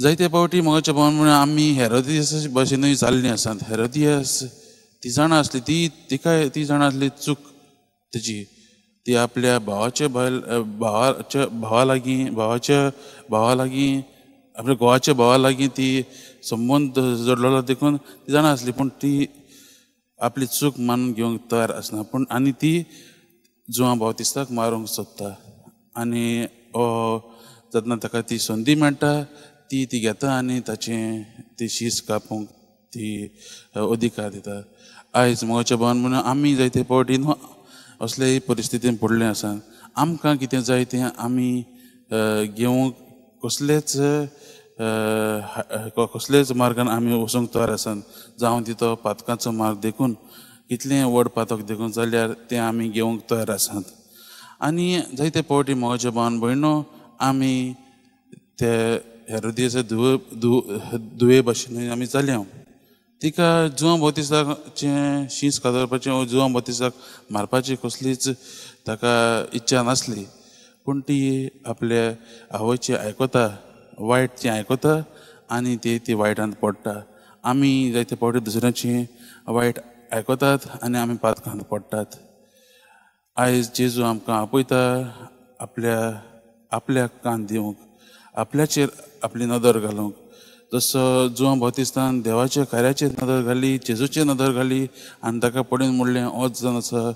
जायते फावटी मोगाच्या भावान म्हणून आमी हेरोदियस भाशेनूय जाल्लीं आसात. हेरोदियस ती जाणा आसली, ती तिका ती जाणा आसली चूक तेजी, ती आपल्या भावाच्या बायल भावाच्या भावा लागीं भावाच्या भावा लागीं आपल्या घोवाच्या भावा लागीं ती संबंद जोडलेलो देखून ती जाणा आसली, पूण ती आपली चूक मानून घेवंक तयार आसना. पूण आनी ती जुवां बावतिस्ताक मारूंक सोदता आनी जेन्ना ताका ती संदी मेळटा ती ती घेता आनी ताचें ती शीस कापूंक ती अधिकार दिता. आयज मोगाच्या भावान म्हणून आमी जायते फावटी न्हू असलेय परिस्थितीन पडले आसा. आमकां कितें जाय तें आमी घेवंक कसलेच कसलेच मार्गान आमी वचूंक तयार आसात. जावं ती तो पातकाचो मार्ग देखून कितलें व्हड पातक देखून जाल्यार तें आमी घेवंक तयार आसात. आनी जायते फावटी मोगाच्या भावान भयणो आमी ते हेरोदियसा धुवे धुवे भाशेन आमी जाल्या. तिका जुवां बाप्तिस्ताचें शींस कातरपाचें, जुवां बाप्तिस्ताक मारपाची कसलीच ताका इच्छा नासली, पूण ती आपल्या आवयची आयकता, वायट ती आयकता आनी ती ती वायटांत पडटा. आमी जायते फावटी दुसऱ्यांची वायट आयकतात आनी आमी पातकांत पडटात. आयज जेजू आमकां आपयता आपल्या आपल्याक कान दिवंक, आपल्याचेर आपली नदर घालूंक. जसो जुवां बाप्तिस्तान देवाच्या कार्याचेर नदर घाली, जेजूचेर नदर घाली आनी ताका पडून म्हणलें होच जावन आसा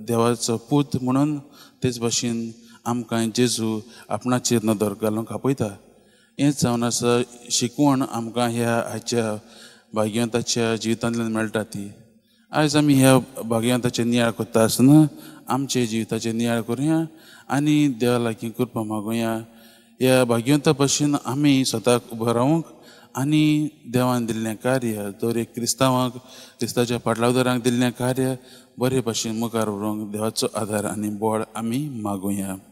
देवाचो पूत म्हणून, तेच भाशेन आमकां जेजू आपणाचेर नदर घालूंक आपयता. हेंच जावन आसा शिकवण आमकां ह्या आयच्या भाग्यवंताच्या जिवितांतल्यान मेळटा ती. आयज आमी ह्या भाग्यवंताचेर नियाळ करता आसतना आमच्या जिविताचेर नियाळ करुया आनी देवा लागीं कृपा मागुया. ह्या भाग्यवंता भशेन आमी स्वताक उबो रावूंक आनी देवान दिल्लें कार्य दर एक क्रिस्तांवांक क्रिस्ताच्या पाटलावदारांक दिल्लें कार्य बरे भशेन मुखार व्हरूंक देवाचो आदार आनी बळ आमी मागुया.